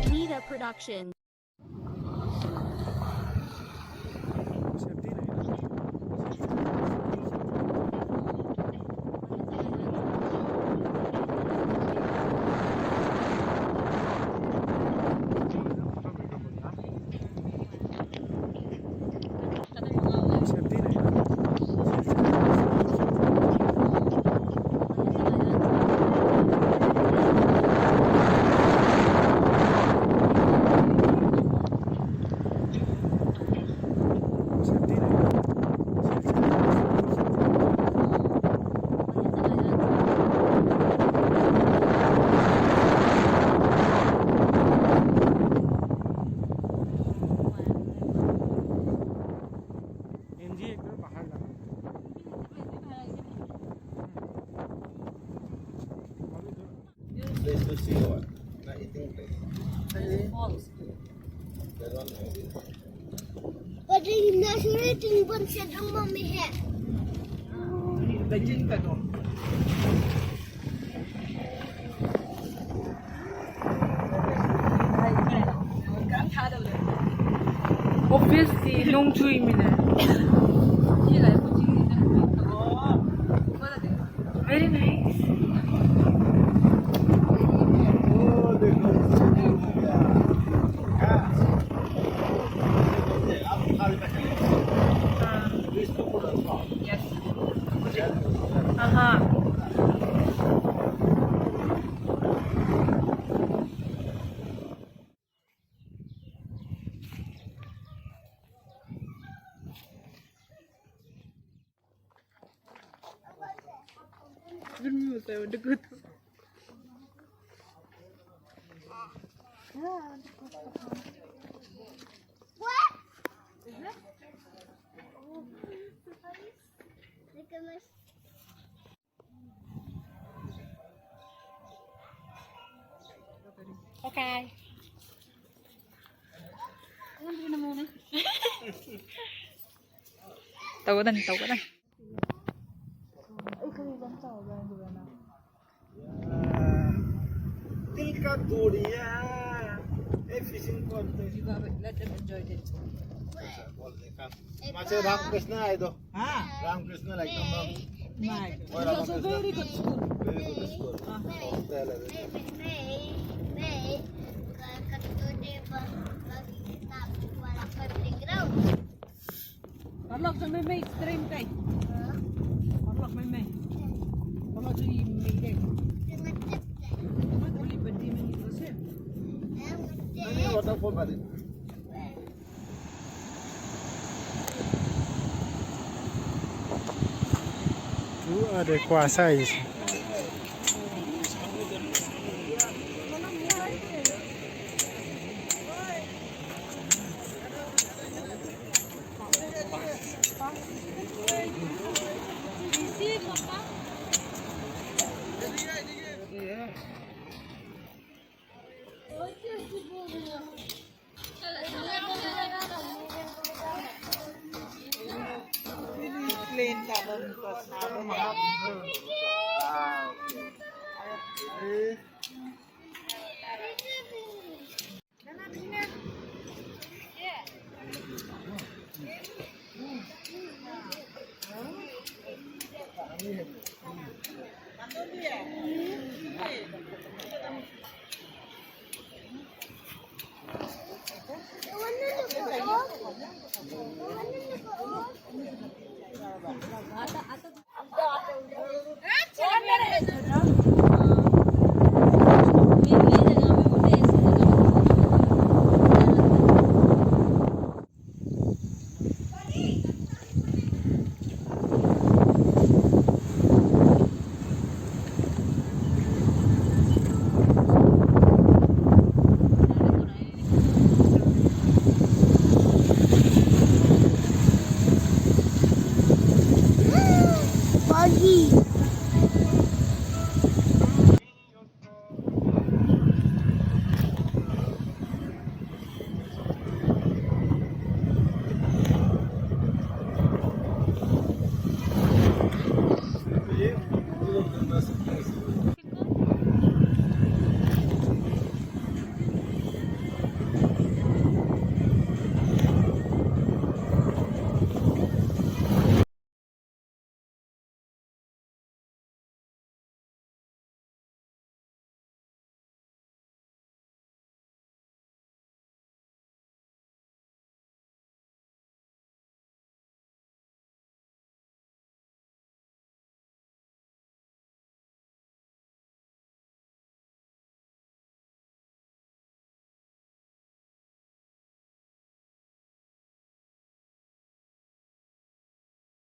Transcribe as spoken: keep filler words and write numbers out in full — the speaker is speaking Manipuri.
Nita Production. Place to see what? Not eating place. That one maybe. But the inauguration one said, "Oh, mommy, here." Obviously, ꯅꯣꯡ ꯆꯨꯏꯃꯤꯅꯦ꯫ Very nice. Yes. Aha. Okay. ꯇꯧꯒꯗꯅꯤ, ꯇꯧꯒꯗꯅꯤ꯫ दिल का तोड़िया ए फिशिंग करते हैं। माचे रामकृष्ण आहे तो. Ramakrishna like. It's also very good school. Very good school. Parlok sa may may stream kay. Parlok may may. Parlok sa may may day. Parlok may may day. Ano yung waterfall ba din? Two are the quasai. Plain color, because I don't have